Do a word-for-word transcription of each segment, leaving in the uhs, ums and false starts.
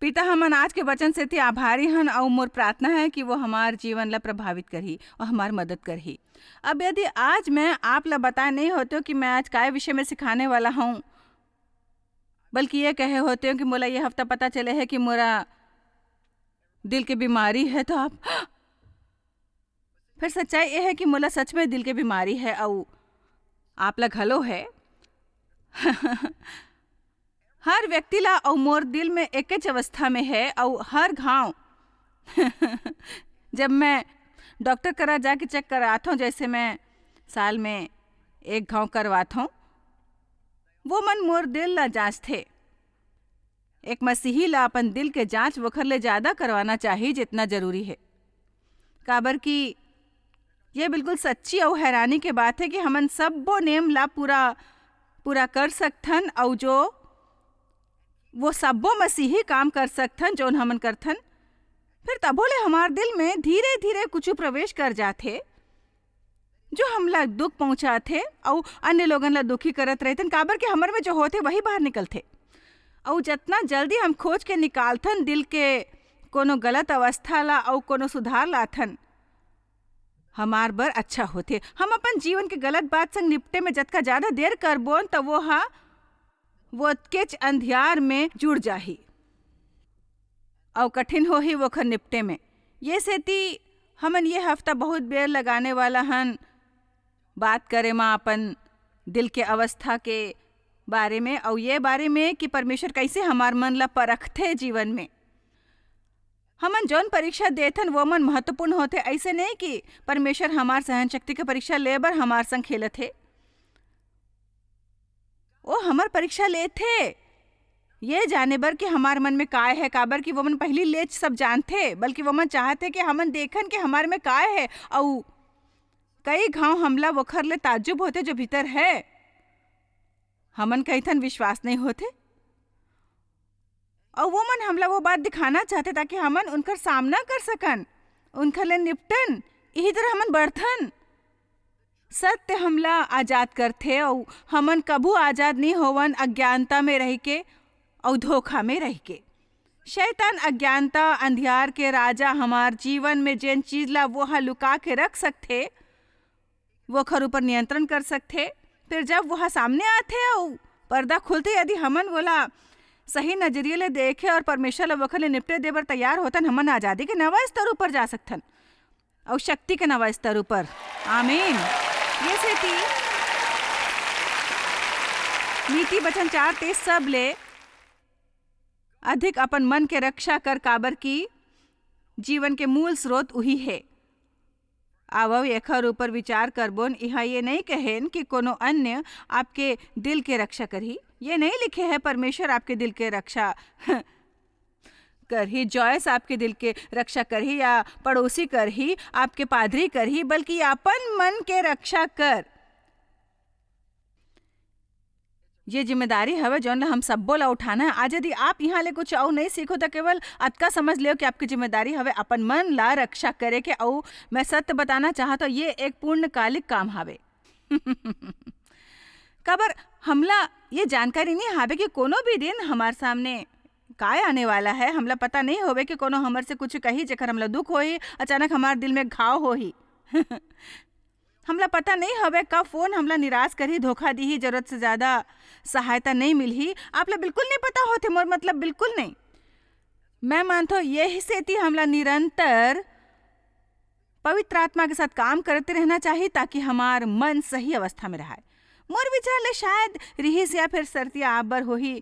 पिता, हमन आज के वचन सेती आभारी हन, अउ मोर प्रार्थना हे कि वो हमार जीवन ला प्रभावित करही अउ हमार मदद करही। अब यदि आज मैं आप ला बताए नहीं होतेंव कि मैं आज काय विषय में सिखाने वाला हूँ, बल्कि ये कहे होतेंव कि मोला ये हफ्ता पता चले हे कि मोला दिल के बीमारी हे, तो आप फिर सच्चाई ये हे कि मोला सच में दिल के बीमारी हे, अउ आप ला घलो हे। हर व्यक्ति ला, अउ मोर दिल में एकेच अवस्था में हे, अउ हर घाव जब मैं डॉक्टर करा जाके चेक कराथों, जैसे मैं साल में एक घाव करवाथों, वो मन मोर दिल ला जांचथे। एक मसीही ला अपन दिल के जांच वोखर ले ज्यादा करवाना चाही, जितना जरूरी हे। काबर कि ये बिल्कुल सच्ची अउ हैरानी के बात हे कि हमन सब्बो नेम ला पूरा, पूरा कर सकथन, अउ जो वो सब्बो मसीही काम कर सकथन, जोन हमन करथन, फिर तभो ले हमार दिल में धीरे-धीरे कुछु प्रवेश कर जाथे, जो हमला दुख पहुंचाथे अउ अन्य लोगन ला दुखी करत रहिथन, काबर कि हमर में जो होथे, वही बाहर निकलथे। अउ जतना जल्दी हम खोज के निकालथन दिल के कोनो गलत अवस्था ला अउ कोनो सुधार लाथन, हमार बर अच्छा होथे। हम अपन जीवन के गलत बात संग निपटे में जतका ज्यादा देर करबोन, त वो हा, वो ओतकेच अंधियार में जुड़ जाही अउ कठिन होही वोखर निपटे में। ये सेती हमन ये हफ्ता बहुत बेर लगाने वाला हन बात करे म अपन दिल के अवस्था के बारे में, अउ ये बारे में कि परमेश्वर कैसे हमार मन ला परखथे जीवन में। हमन जौन परीक्षा देथन, वो मन महत्वपूर्ण होथे। ऐसे नहीं कि परमेश्वर हमार सहन शक्ति के परीक्षा ले बर हमार संग खेलत हे। वो हमर परीक्षा लेथे, ये जाने बर कि हमार मन में काय है, काबर कि वो मन पहली लेच सब जानथे, बल्कि वो मन चाहथे कि हमन देखन कि हमार में काय है। अउ कई घाव हमला वोखर ले ताज्जुब होथे जो भीतर है। हमन कहिथन विश्वास नहीं होथे। अउ वो मन हमला वो बात दिखाना चाहथे ताकि हमन उनकर सामना कर सकन, उनकर ले निपटन, यही तरह हमन बढ़थन। सत्य हमला आजाद करथे अउ हमन कभू आजाद नहीं होवन अज्ञानता में रह के अउ धोखा में रह के। शैतान अज्ञानता, अंधियार के राजा हमार जीवन में जेन चीज ला वो ह लुका के रख सकथे, वो ओखर ऊपर नियंत्रण कर सकथे। फिर जब वो ह सामने आथे अउ पर्दा खुलथे, यदि हमन वोला सही नजरिए ले देखे और परमेश्वर ला वोखर ले निपटे दे बर तैयार होथन, हमन आजादी के नवा स्तर ऊपर जा सकथन अउ शक्ति के नवा स्तर ऊपर। आमीन। ये सेती नीति वचन चार तेईस सब ले अधिक अपन मन के रक्षा कर, काबर कि जीवन के मूल स्रोत उही हे। आवव, एखर ऊपर विचार करबोन। इहाँ ये नहीं कहेन कि कोनो अन्य आपके दिल के रक्षा करही। ये नहीं लिखे है, परमेश्वर आपके दिल के रक्षा करही, जॉयस आपके दिल के रक्षा करही, या पड़ोसी करही, आपके पादरी करही, बल्कि अपन मन के रक्षा कर। ये जिम्मेदारी हवे, जौन ला हम सब्बो ला उठाना है। आज यदि आप यहाँ ले कुछ अउ नहीं सीखो, तो केवल अतका समझ लेव कि आपकी जिम्मेदारी हवे अपन मन ला रक्षा करे के। अउ मैं सत्य बताना चाहत हूँ, ये एक पूर्णकालिक काम हवे। काबर हमला ये जानकारी नहीं हवे कि कोनो भी दिन हमार सामने काय आने वाला है। हमला पता नहीं होवे कि कोनो हमर से कुछ कही, जेकर हमला दुख होही, अचानक हमार दिल में घाव होही। हमला पता नहीं हवे कब फोन हमला निराश करही, धोखा दीही, जरूरत से ज्यादा सहायता नहीं मिलही। आप ला बिल्कुल नहीं पता होथे, मोर मतलब बिल्कुल नहीं। मैं मानथो यही सेती हमला निरंतर पवित्र आत्मा के साथ काम करते रहना चाहिए, ताकि हमार मन सही अवस्था में रहे। मोर विचार ले शायद रिहिस या फिर सरतिया आप बर होही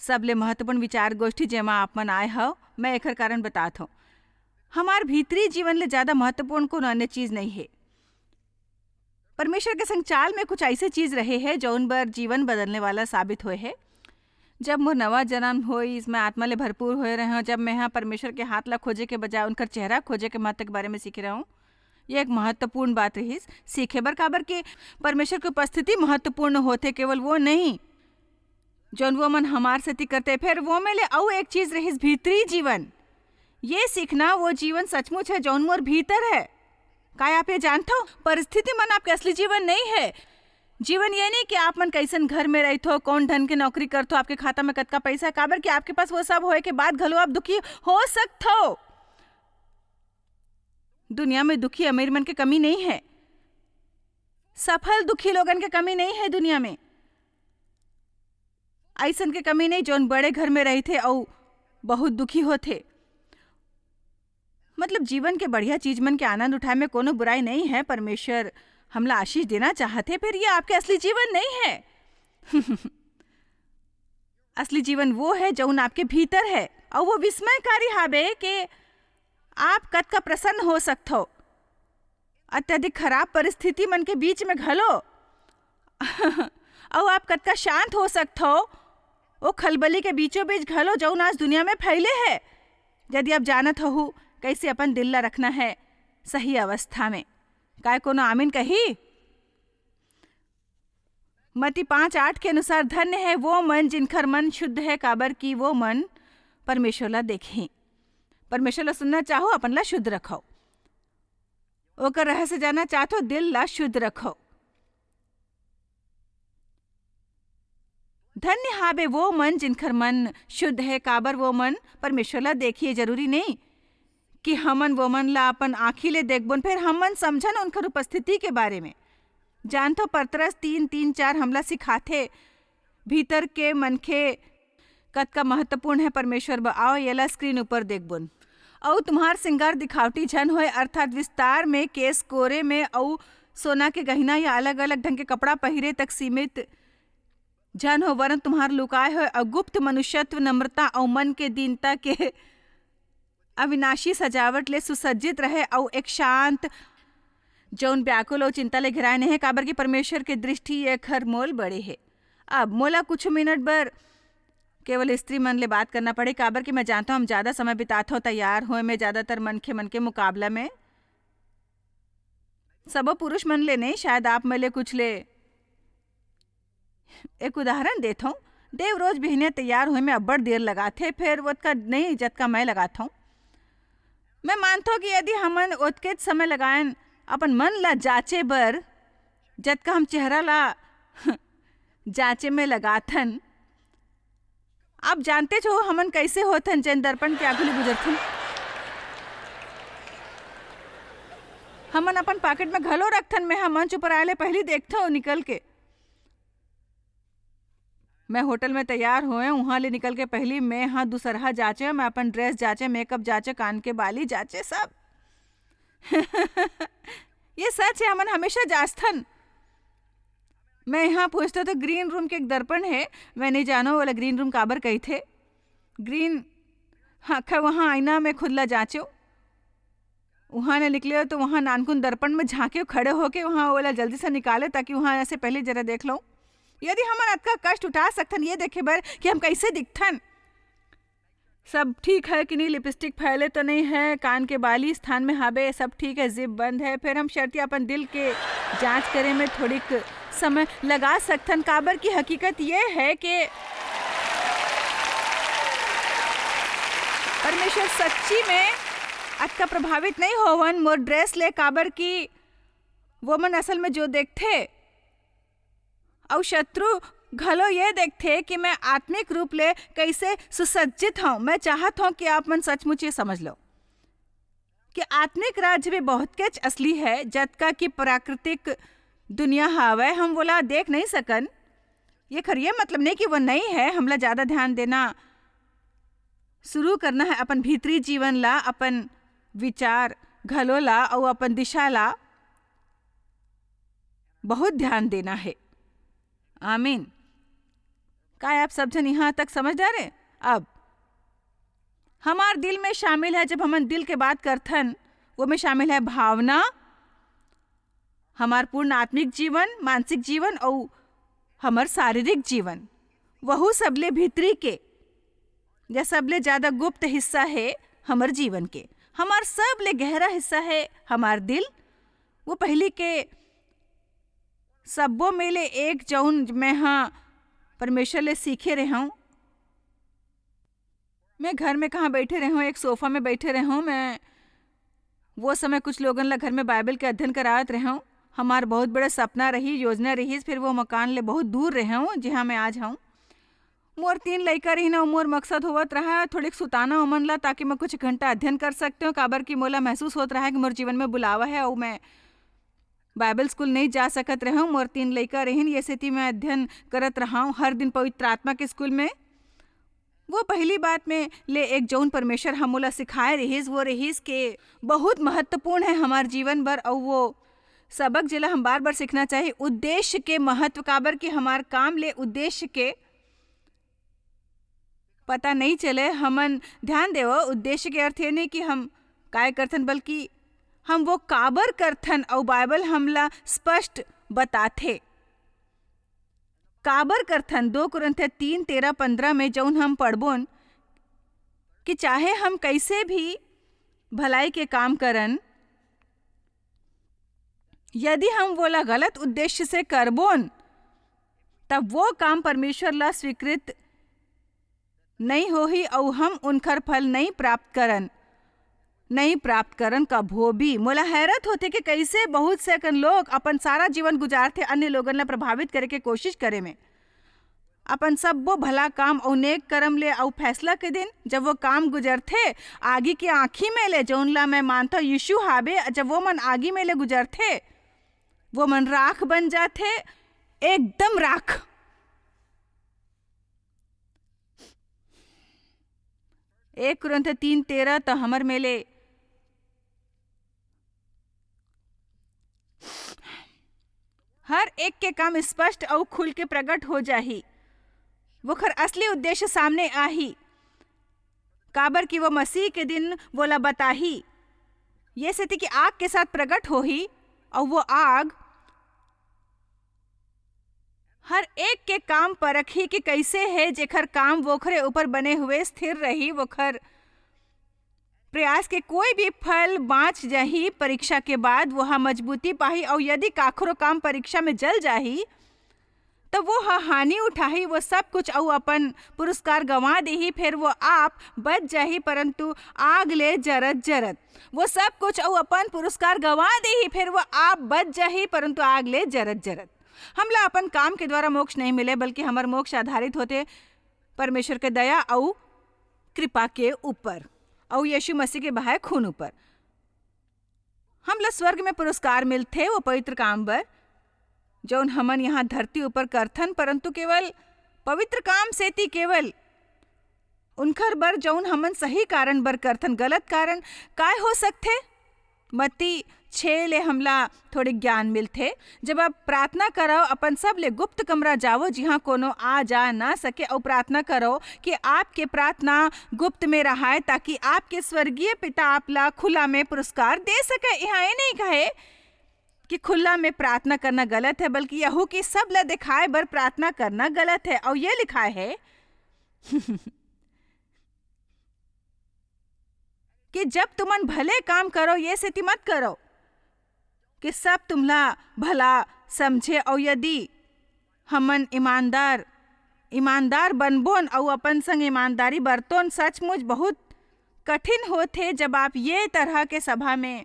सबले महत्वपूर्ण विचार गोष्ठी, जेमा आप मन आए हव। मैं एकर कारण बतात हूँ। हमार भीतरी जीवन ले ज्यादा महत्वपूर्ण कोनो अन्य चीज नहीं है। परमेश्वर के संग चाल में कुछ ऐसे चीज रहे हैं, जौन बर जीवन बदलने वाला साबित होए है। जब मोर नवा जन्म होइस, मैं आत्मा ले भरपूर होए रहे हूँ, जब मैं हा परमेश्वर के हाथ ला खोजे के बजाय उनकर चेहरा खोजे के महत्व के बारे में सीखे रहे हूँ। ये एक महत्वपूर्ण बात रहिस सीखे बर, काबर के परमेश्वर की उपस्थिति महत्वपूर्ण होथे, केवल वो नहीं जौन वो मन हमार सेती करते। फिर वो में ले अउ एक चीज रहिस, भीतरी जीवन। ये सीखना वो जीवन सचमुच है जौन मोर भीतर है। काय आप ये जानथव, परिस्थिति मन आपके असली जीवन नहीं है। जीवन ये नहीं कि आप मन कैसन घर में रहिथो, कौन ढंग के नौकरी करथो, आपके खाता में कतका पैसा है, काबर कि आपके पास वो सब होए के बाद घलो आप दुखी हो सकथो। दुनिया में दुखी अमीर मन के कमी नहीं है, सफल दुखी लोगन के कमी नहीं है दुनिया में। ऐसन के कमी नहीं, जौन बड़े घर में रहिथे अउ बहुत दुखी होथे। मतलब, जीवन के बढ़िया चीज मन के आनंद उठाए में कोनो बुराई नहीं है। परमेश्वर हमला आशीष देना चाहथे, फिर ये आपके असली जीवन नहीं है। असली जीवन वो है, जौन आपके भीतर है, और वो विस्मयकारी हाबे कि आप कतका प्रसन्न हो सकथो अत्यधिक खराब परिस्थिति मन के बीच में घलो। अउ आप कतका शांत हो सकथो ओ खलबली के बीचों बीच घलो, जौन आज दुनिया में फैले है। यदि आप जानत हहू कैसे अपन दिल ला रखना है सही अवस्था में, काय कोनो आमीन कही? मती पाँच आठ के अनुसार, "धन्य है वो मन, जिनखर मन शुद्ध है, काबर कि वो मन परमेश्वर ला देखही।" परमेश्वर ला सुनना चाहो, अपन ला शुद्ध रखो। ओकर रहस्य जानना चाहथो, दिल ला शुद्ध रखो। "धन्य हाबे वो मन, जिनखर मन शुद्ध है, काबर वो मन परमेश्वर ला देखही।" जरूरी नहीं कि हमन वो मन ला अपन आँखी ले देखबोन, फिर हमन समझन उनकर उपस्थिति के बारे में। जानथो, पतरस तीन तीन चार हमला सिखाथे, भीतर के मनखे कतका महत्वपूर्ण है परमेश्वर बर। आओ, येला स्क्रीन ऊपर देखबोन। "अउ तुम्हार सिंगार दिखावटी झन होए, अर्थात विस्तार में, केस कोरे में, अउ सोना के गहिना या अलग-अलग ढंग के कपड़ा पहिरे तक सीमित झन हो, वरन तुम्हार लुकाए होए अउ गुप्त मनुष्यत्व, नम्रता अउ मन के दीनता के अविनाशी सजावट ले सुसज्जित रहे, अउ एक शांत, जौन व्याकुल अउ चिंता ले घेराए नहीं है, काबर कि परमेश्वर के दृष्टि एखर मोल बड़े है।" अब मोला कुछ मिनट बर केवल स्त्री मन ले बात करना पड़े, काबर कि मैं जानता हूँ, हम ज्यादा समय बितात हूँ तैयार होए में, ज्यादातर मनखे मन के मुकाबला में। सबो पुरुष मन ले नहीं, शायद आप में ले कुछ ले। एक उदाहरण देत हूँ, देव रोज बिहने तैयार होए में अब्बड़ देर लगाथे, फेर ओतका नहीं, जतका मैं लगात हूँ। मैं मानथों कि यदि हमन ओतकेच समय लगाएन अपन मन ला जांचे बर, जतका हम चेहरा ला जांचे में लगाथन, आप जानते हो हमन कैसे होथन, जेन दर्पण के आगू ले गुजरथन। हमन अपन पॉकेट में घलो रखथन। मैं ह मंच ऊपर आए ले पहली देखथों निकल के। मैं होटल में तैयार होए, उहाँ ले निकल के पहली मैं ह दूसरहा जांचे, मैं अपन ड्रेस जांचे, मेकअप जांचे, कान के बाली जांचे, सब। ये सच है, हमन हमेशा जांचथन। मैं यहाँ पहुँचता तो ग्रीन रूम के एक दर्पण है, मैं नहीं जानो वाला ग्रीन रूम काबर कही थे। ग्रीन, हाँ, ख-, वहाँ आईना में खुद ला जांचो। वहाँ ने निकले तो वहाँ नानकुन दर्पण में झांके, खड़े होके वहाँ ओला जल्दी से निकाले, ताकि वहाँ ऐसे पहले जरा देख लो। यदि हमन अतका कष्ट उठा सकथन ये देखे बर कि हम कैसे दिखथन, सब ठीक है कि नहीं, लिपस्टिक फैले तो नहीं है, कान के बाली स्थान में हाबे, सब ठीक है, जिप बंद है, फिर हम शर्तिया अपन दिल के जांच करे में थोड़िक समय लगा सकथन, काबर की हकीकत ये है कि परमेश्वर सच्ची में अतका प्रभावित नहीं होवन मोर ड्रेस ले, काबर की वो मन असल में जो देखथे, अउ शत्रु घलो ये देखथे कि मैं आत्मिक रूप ले कैसे सुसज्जित हूँ। मैं चाहत हूँ कि आप मन सचमुच ये समझ लो कि आत्मिक राज्य भी बहुत केच असली है, जतका कि प्राकृतिक दुनिया हावय, हम वोला देख नहीं सकन। ये खर ये मतलब नहीं कि वो नहीं है, हमला ज्यादा ध्यान देना शुरू करना है अपन भीतरी जीवन ला, अपन विचार घलो ला, अउ अपन दिशा ला बहुत ध्यान देना है। आमीन। काय आप सब झन यहाँ तक समझ डारे? अब हमार दिल में शामिल है, जब हमन दिल के बात करथन, वो में शामिल है भावना, हमार पूर्ण आत्मिक जीवन, मानसिक जीवन अउ हमर शारीरिक जीवन। वहू सबले भीतरी के, या सबले ज्यादा गुप्त हिस्सा है हमर जीवन के। हमार सबले गहरा हिस्सा है हमार दिल। वो पहली के सब्बो में ले एक, जौन मैं हा परमेश्वर ले सीखे रहूं। मैं घर में कहाँ बैठे रहूं, एक सोफा में बैठे रहूं। मैं वो समय कुछ लोगन ला घर में बाइबल के अध्ययन करावत रहूं। हमार बहुत बड़ा सपना रही, योजना रहिस, फिर वो मकान ले बहुत दूर रहे हूँ, जिहाँ मैं आज हूँ। मोर तीन लइका रहिन अउ मोर मकसद होवत रहा थोड़िक सुताना ओमन ला, ताकि मैं कुछ घंटा अध्ययन कर सकते हूँ, काबर कि मोला महसूस होत रहा कि मोर जीवन में बुलावा है अउ मैं बाइबल स्कूल नहीं जा सकत रहे हूँ। मोर तीन लइका रहिन, ये सेती मैं अध्ययन करत रहा हूँ, हर दिन पवित्र आत्मा के स्कूल में। वो पहली बात में ले एक जौन परमेश्वर ह मोला सिखाए रहिस, वो रहिस के बहुत महत्वपूर्ण है हमार जीवन बर, अउ वो सबक जेला हम बार-बार सीखना चाहिए, उद्देश्य के महत्व, काबर कि हमार काम ले उद्देश्य के पता नहीं चले। हमन ध्यान देवो, उद्देश्य के अर्थ ये नहीं कि हम काय करथन, बल्कि हम वो काबर करथन, अउ बाइबल हमला स्पष्ट बताथे। काबर करथन? दो कुरिन्थिया तीन, तेरह, पन्द्रह में जौन हम पढ़बोन कि चाहे हम कैसे भी भलाई के काम करन, यदि हम वोला गलत उद्देश्य से करबोन, तब वो काम परमेश्वर ला स्वीकृत नहीं होही अउ हम उनकर फल नहीं प्राप्त करन, नहीं प्राप्त करन कभो भी। मोला हैरत होथे कि कैसे बहुत से अकन लोग अपन सारा जीवन गुजारथे अन्य लोगन ला प्रभावित करे के कोशिश करे में, अपन सब्बो भला काम अउ नेक करम ले अउ फैसला के दिन, जब वो काम गुजरथे, आगी के आँखी में ले, जौन ला मैं मानथव यीशु हाबे, जब वो मन आगी में ले गुजरथे, वो मन राख बन जाथे, एकदम राख। एक कुरिन्थिया तीन तेरह त हमर मेले हर एक के काम स्पष्ट अउ खुल के प्रकट हो जाही, वोखर असली उद्देश्य सामने आही, काबर कि वो मसीह के दिन वोला बताही। ये सेती कि आग के साथ प्रकट होही, अउ वो आग हर एक के काम परखही कि कैसे है, जेखर काम वोखरे ऊपर बने हुए स्थिर रही, वोखर प्रयास के कोई भी फल बाँच जाही, परीक्षा के बाद वो ह मजबूती पाही, अउ यदि काखरो काम परीक्षा में जल जाही, त वो ह हानि उठाही, वो सब कुछ अउ अपन पुरस्कार गंवा देही, फेर वो आप बच जाही, परंतु आग ले जरत जरत। वो सब कुछ अउ अपन पुरस्कार गंवा देही, फेर वो आप बच जाही, परंतु आग ले जरत जरत। हमला अपन काम के द्वारा मोक्ष नहीं मिले, बल्कि हमर मोक्ष आधारित होथे परमेश्वर के दया अउ कृपा के ऊपर, अउ यीशु मसीह के बहाए खून ऊपर। हमला स्वर्ग में पुरस्कार मिलथे वो पवित्र काम बर, जौन हमन यहाँ धरती ऊपर करथन, परंतु केवल पवित्र काम सेती, केवल उनखर बर, जौन हमन सही कारण बर करथन। गलत कारण काय हो सकथे? मत्ती छः ले हमला थोड़े ज्ञान मिलथे। जब आप प्रार्थना करव, अपन सब ले गुप्त कमरा जावो, जिहाँ कोनो आ जा ना सके, अउ प्रार्थना करव कि आपके प्रार्थना गुप्त में रहाय, ताकि आपके स्वर्गीय पिता आपला खुला में पुरस्कार दे सके। यहाँ ये नहीं कहे कि खुला में प्रार्थना करना गलत है, बल्कि यहू कि सब ला दिखाए बर प्रार्थना करना गलत है। अउ ये लिखाए है कि जब तुमन भले काम करो, ये सेती मत करो कि सब तुमला भला समझे। अउ यदि हमन ईमानदार, ईमानदार बनबोन अउ अपन संग ईमानदारी बरतोन, सचमुच बहुत कठिन होथे, जब आप ये तरह के सभा में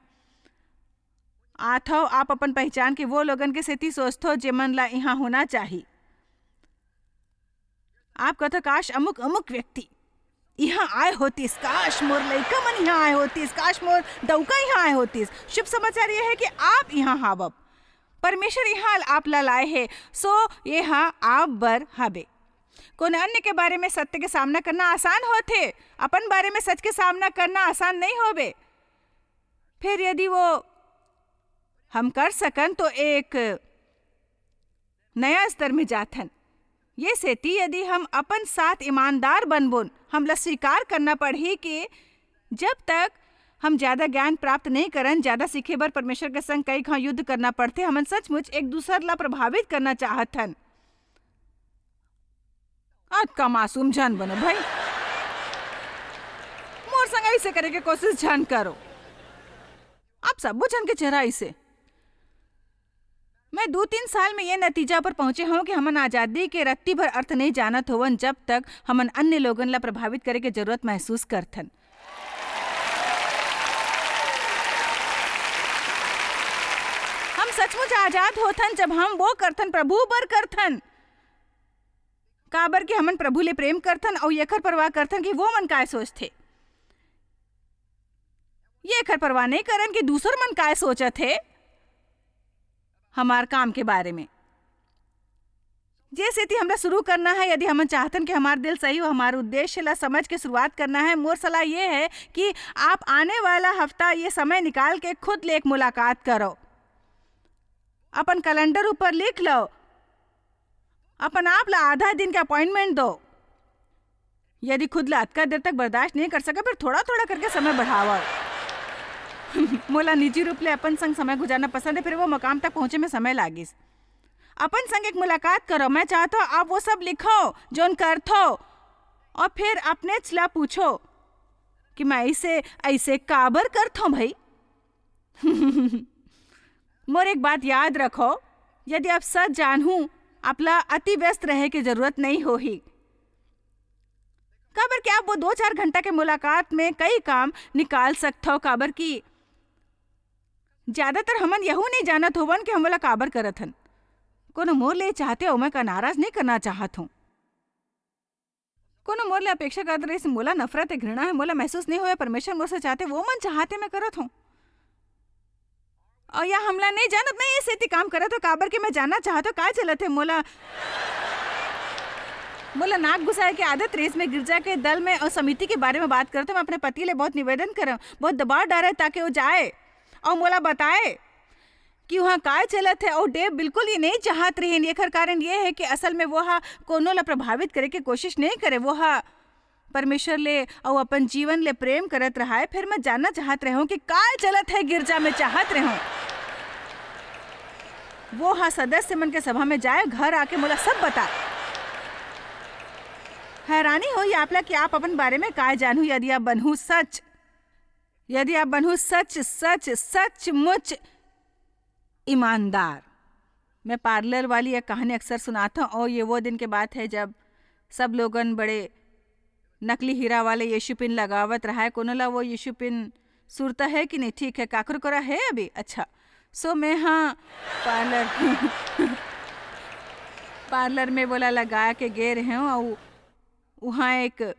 आथव, आप अपन पहचान के वो लोगन के सेती सोचथव, जेमन ला इहाँ होना चाही। आप कथव, "काश अमुक, अमुक व्यक्ति इहाँ आए होतिस, काश मोर लइका मन इहाँ आए होतिस, काश मोर डउका इहाँ आए होतिस।" शुभ समाचार ये है कि आप इहाँ हावव। परमेश्वर इहाँ आप ला लाए हे, सो ये हा आप बर हाबे। कोनो अन्य के बारे में सत्य के सामना करना आसान होथे, अपन बारे में सच के सामना करना आसान नहीं होबे। फिर यदि वो हम कर सकन, तो एक नया स्तर में जाथन। ये सेती यदि हम अपन साथ ईमानदार बनबोन, हमला स्वीकार करना पड़ही कि जब तक हम ज्यादा ज्ञान प्राप्त नहीं करन, ज्यादा सीखे बर परमेश्वर के संग कई घांव युद्ध करना पड़थे। हमन सचमुच एक दूसर ला प्रभावित करना चाहत हन। अतका मासूम झन बनो भाई। मोर संग ऐसे करे के कोशिश झन करो। आप सबो झन के चेहरा ऐसे। मैं दू तीन साल में ये नतीजा पर पहुंचे हूं कि हमन आजादी के रत्ती भर अर्थ नहीं जानत होवन, जब तक हमन अन्य लोगन ला प्रभावित करे के जरूरत महसूस करथन। सचमुच आजाद होथन, जब हम वो करथन, प्रभु बर करथन। काबर कि हमन प्रभु ले प्रेम करथन अउ एकर परवाह करथन कि वो मन काय सोचथे। ये एकर परवाह नहीं करन कि दूसर मन काय सोचत हे हमार काम के बारे में। जे सेती हमला शुरू करना है, यदि हमन चाहथन कि हमार दिल सही हो, हमार उद्देश्य ला समझ के शुरुआत करना है, मोर सलाह ये है कि आप आने वाला हफ्ता ये समय निकाल के खुद ले एक मुलाकात करो। अपन कैलेंडर ऊपर लिख लो, अपन आप ला आधा दिन के अपॉइंटमेंट दो। यदि खुद ला अतका देर तक बर्दाश्त नहीं कर सके, फिर थोड़ा-थोड़ा करके समय बढ़ावा। मोला निजी रूप ले अपन संग समय गुजारना पसंद है, फिर वो मकाम तक पहुंचे में समय लागिस। अपन संग एक मुलाकात करो, मैं चाहता हूँ आप वो सब लिखो, जोन करथो, और फिर अपने ला पूछो कि मैं ऐसे, ऐसे काबर करथो भाई? मोर एक बात याद रखो, यदि आप सच जानहू, आपला अति व्यस्त रहे के जरूरत नहीं होही। काबर कि आप वो दो चार घंटा के मुलाकात में कई काम निकाल सकथव, काबर कि ज्यादातर हमन यहू नहीं जानत होवन कि हम ओला काबर करत हन। कोनो मोर ले चाहते हो, मैं का नाराज नहीं करना चाहत हूँ। कोनो मोर ले अपेक्षा करत रहिस, मोला नफरत है, घृणा है, मोला महसूस नहीं होया, परमेश्वर मोर से चाहते, वो मन चाहते मैं करत हूँ। और या हमला नहीं जानत, मैं ये सेती काम करत हूँ, काबर के मैं जानना चाहत हूँ, का चलत है मोला। मोला नाक घुसाए के आदत रहिस, मैं गिरजा के दल में और समिति के बारे में बात करत हूँ। मैं अपने पति ले बहुत निवेदन करव, बहुत दबाव डारे ताकि वो जाए और मोला बताए कि वहाँ काय चलत है। और डेव बिल्कुल ये नहीं चाहत रहिन। एकर कारण ये है कि असल में वो हा कोनो ला प्रभावित करे के कोशिश नहीं करे, वो हा परमेश्वर ले अउ अपन जीवन ले प्रेम करत रहाय। फिर मैं जानना चाहत रहूं कि काय चलत है गिरजा में, चाहत रहूं वो हा सदस्य मन के सभा में जाए, घर आके मोला सब बता। हैरानी होई आपला कि आप अपन बारे में काय जानहू, यदि आप बनहू सच, यदि आप बनहू सच, सच, सचमुच ईमानदार। मैं पार्लर वाली एक कहानी अक्सर सुनाता हूँ, और ये वो दिन के बात है जब सब लोगन बड़े नकली हीरा वाले यीशु पिन लगावत रहाय। कोनो ला वो यीशु पिन सुरता है कि नहीं? ठीक है, काकरो करा है अभी? अच्छा, सो मैं, हाँ, पार्लर पार्लर में बोला लगा के गे रहे हूँ, और वहाँ एक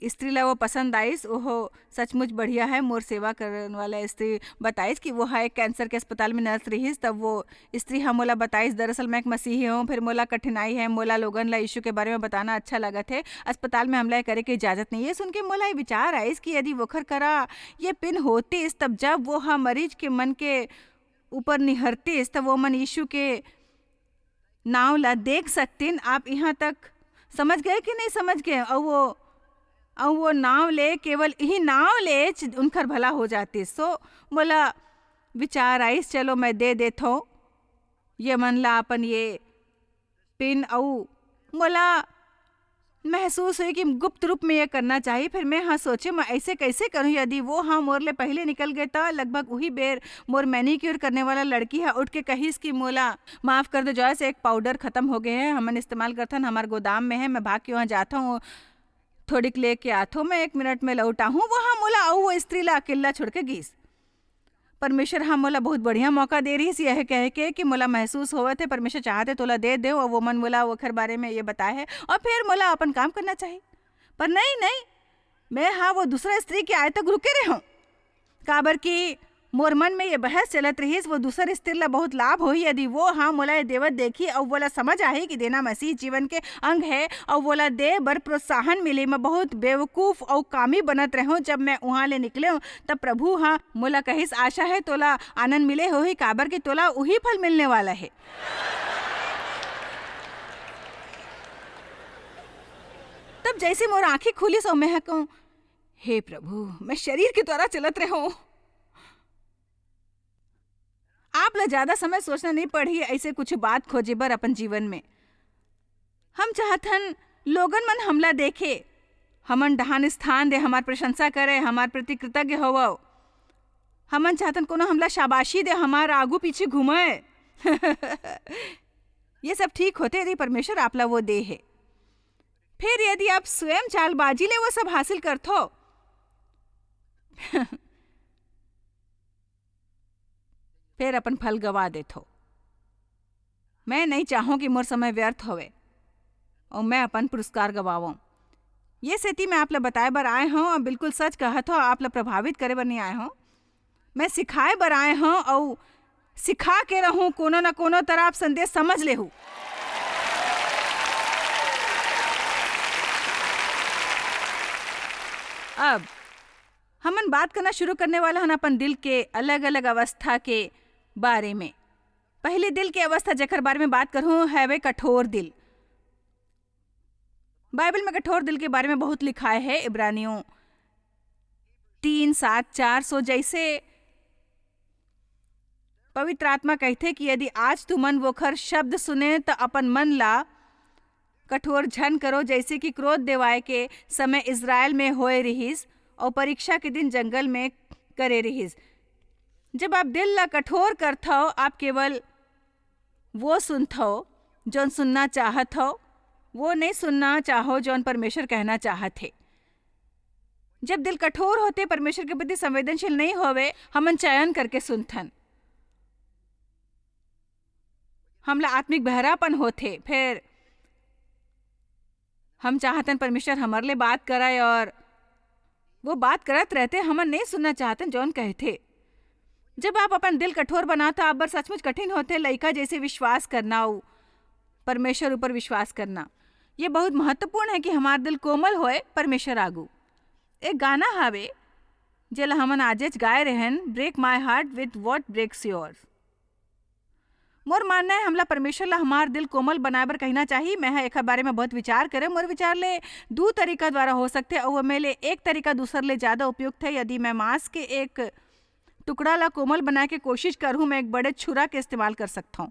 स्त्री ला वो पसंद आइस, ओहो सचमुच बढ़िया है। मोर सेवा करने वाला स्त्री बताइस कि वो हा एक कैंसर के अस्पताल में नर्स रहिस, तब वो स्त्री हा मोला बताइस, "दरअसल मैं एक मसीही हूँ, फिर मोला कठिनाई है, मोला लोगन ला यीशु के बारे में बताना अच्छा लगत है, अस्पताल में हमला ये करे के इजाजत नहीं है।" सुन के मोला ये विचार आइस कि यदि वोखर करा ये पिन होतिस, तब जब वो हा मरीज के मन के ऊपर निहरतिस, तब वो मन यीशु के नाव ला देख सकतिन। आप यहाँ तक समझ गए कि नहीं समझ गए? अउ वो, अउ वो नाव ले, केवल यही नाव ले च-, उनकर भला हो जातिस। सो मोला विचार आइस, चलो मैं दे देथो ये मन ला अपन ये पिन। अउ मोला महसूस हुई कि गुप्त रूप में ये करना चाहिए। फिर मैं हाँ सोचे, मैं ऐसे कैसे करूँ? यदि वो हाँ मोर ले पहले निकल गए, तो लगभग वही बेर मोर मैनिक्योर करने वाला लड़की है उठ के कहिस कि मोला माफ कर दो जॉयस, एक पाउडर खत्म हो गए है, हमन इस्तेमाल करथन, हमार गोदाम में है, मैं भाग के वहाँ जाता हूँ, थोड़िक लेके आथो, मैं एक मिनट में लौट आहूँ। वो हाँ मोला अउ वो स्त्री ला अकेला छोड़ के गीस। परमेश्वर हा मोला बहुत बढ़िया मौका दे रहिस, यह कह के कि मोला महसूस होवत है, परमेश्वर चाहत है तोला दे दे, और वो मन मोला ओखर बारे में ये बताए है, और फिर मोला अपन काम करना चाहिए। पर नहीं, नहीं, मैं हा वो दूसरा स्त्री के आए तक रुके रहे हूँ, काबर कि मोर मन में ये बहस चलत रहिस, वो दूसर स्त्री ला बहुत लाभ होही यदि वो हा मोला ये देवत देखी, अउ वोला समझ आही कि देना मसीह जीवन के अंग है, अउ वोला दे बर प्रोत्साहन मिले। मैं बहुत बेवकूफ अउ कामी बनत रहूं जब मैं उहाँ ले निकले हूँ, तब प्रभु हा मोला कहिस, "आशा है तोला आनंद मिले होही, काबर कि तोला उही फल मिलने वाला है।" तब जैसे मोर आंखें खुलिस अउ मैं कहूँ, "हे प्रभु, मैं शरीर के द्वारा चलत रहूं।" आप ला ज्यादा समय सोचना नहीं पड़ही ऐसे कुछ बात खोजे बर अपन जीवन में। हम चाहथन लोगन मन हमला देखे, हमन डहान स्थान दे, हमार प्रशंसा करे, हमार प्रति कृतज्ञ होवव। हमन चाहथन कोनो हमला शाबाशी दे, हमार आगू पीछे घूमे। ये सब ठीक होते यदि परमेश्वर आपला वो दे हे। फिर यदि आप स्वयं चालबाजी ले वो सब हासिल करथो, फेर अपन फल गवा देथो। मैं नइ चाहूं कि मोर समय व्यर्थ होवे अउ मैं अपन पुरस्कार गवावंव। ये सेती मैं आप ला बताए बर आए हंव, अउ बिल्कुल सच कहत हंव, आप ला प्रभावित करे बर नइ आए हंव। मैं सिखाए बर आए हंव अउ सिखा के रहूं, कोनो न कोनो तरह आप संदेश समझ लेहू। अब हमन बात करना शुरू करने वाला हन अपन दिल के अलग-अलग अवस्था के बारे में। पहली दिल के अवस्था जेकर बारे में बात करहूं, हवे कठोर दिल। बाइबल में कठोर दिल के बारे में बहुत लिखाए हे। इब्रानियों तीन सात चार सो जैसे पवित्र आत्मा कहथे कि यदि आज तुमन वोखर शब्द सुने, त अपन मन ला कठोर झन करो, जैसे कि क्रोध देवाए के समय इस्राएल में होए रिहिस अउ परीक्षा के दिन जंगल में करे रिहिस। जब आप दिल ला कठोर करथव, आप केवल वो सुनथव, जौन सुनना चाहत हव, वो नहीं सुनना चाहो, जौन परमेश्वर कहना चाहत हे। जब दिल कठोर होथे, परमेश्वर के प्रति संवेदनशील नहीं होवे, हमन चयन करके सुनथन। हमला आत्मिक बहरापन होथे, फेर हम चाहतन परमेश्वर हमर ले बात करय और वो बात करत रहते, हमन नहीं सुनना चाहतन जौन कहथे। जब आप अपन दिल कठोर बनात, आप बर सचमुच कठिन होथे लइका जैसे विश्वास करना अउ परमेश्वर ऊपर विश्वास करना। ये बहुत महत्वपूर्ण है कि हमार दिल कोमल होए परमेश्वर आगू। एक गाना हावे, जेला हमन आजेच गाए रहन, "Break my heart with what breaks yours।" मोर मानना है, हमला परमेश्वर ला हमार दिल कोमल बनाए बर कहना चाही। मैं ह एखर बारे में बहुत विचार करे। मोर विचार ले दू तरीका द्वारा हो सकथे, अउ ओमे ले एक तरीका दूसर ले ज्यादा उपयुक्त है। यदि मैं मांस के एक टुकड़ा ला कोमल बनाए के कोशिश करहूं, मैं एक बड़े छुरा के इस्तेमाल कर सकथौं।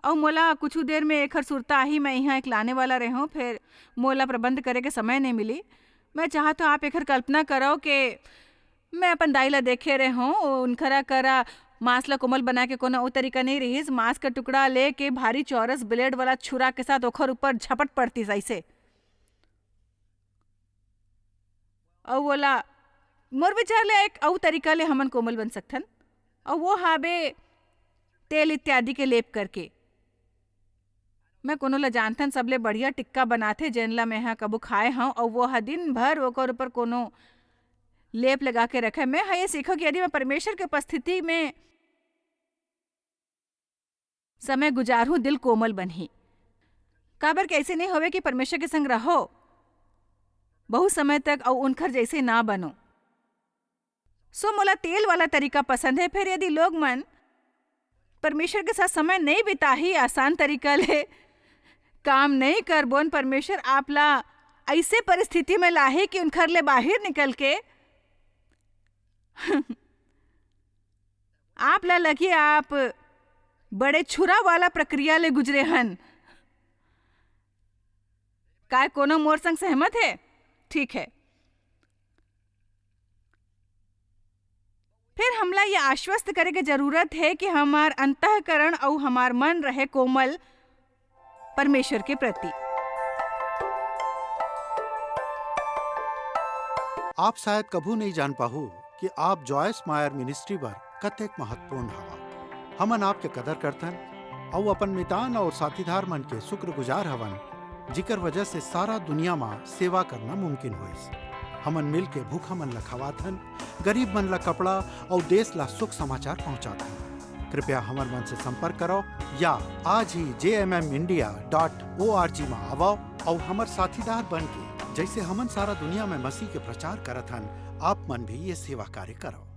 अउ मोला कुछु देर में एखर सुरता आही, मैं इहाँ एक लाने वाला रहूं, फेर मोला प्रबंध करे के समय नहीं मिली। मैं चाहत हूं, आप एखर कल्पना करव के मैं अपन दाई ला देखे रहे हूँ, उनखरा करा मांस ला कोमल बनाए के कोनो अउ तरीका नहीं रहिस। मांस का टुकड़ा लेके भारी चौरस ब्लेड वाला छुरा के साथ ओखर ऊपर झपट पड़तिस अइसे। अउ ओला, मोर विचार ले एक अउ तरीका ले हमन कोमल बन सकथन, अउ वो हाबे तेल इत्यादि के लेप करके। मैं कोनो ला जानथन, सबले बढ़िया टिक्का बनाथे, जेन ला मैं ह कभू खाए हंव, अउ वो ह दिन भर ओकर ऊपर कोनो लेप लगा के रखे। मैं ह ये सीखो कि यदि मैं परमेश्वर के उपस्थिति में समय गुजारहूं, दिल कोमल बनही। काबर के ऐसे नहीं होवे कि परमेश्वर के संग रहो बहुत समय तक अउ उनखर जैसे ना बनो। सो मोला तेल वाला तरीका पसंद है। फिर यदि लोग मन परमेश्वर के साथ समय नहीं बिताही, आसान तरीका ले काम नहीं करबोन, परमेश्वर आप ला ऐसे परिस्थिति में लाही कि उनखर ले बाहर निकल के आप ला लगी आप बड़े छुरा वाला प्रक्रिया ले गुजरे हन। काय कोनो मोर संग सहमत है? ठीक है। फिर हमला ये आश्वस्त करे के जरूरत है कि हमार अंतःकरण अउ हमार मन रहे कोमल परमेश्वर के प्रति। आप शायद कभू नहीं जान पाहू कि आप जॉयस मायर मिनिस्ट्री बर कतेक महत्वपूर्ण हवा। हमन आपके कदर करथन अउ अपन मितान अउ साथीदार मन के शुक्रगुजार हवन, जिकर वजह से सारा दुनिया म सेवा करना मुमकिन होइस। हमन मिल के भूखा मन ला खवाथन, गरीब मन ला कपड़ा अउ देश ला सुख समाचार पहुंचाथन। कृपया हमर मन से संपर्क करो या आज ही J M M India dot O R G म आवव अउ हमर साथीदार बन के, जैसे हमन सारा दुनिया में मसीह के प्रचार करत हन, आप मन भी ये सेवा कार्य करो।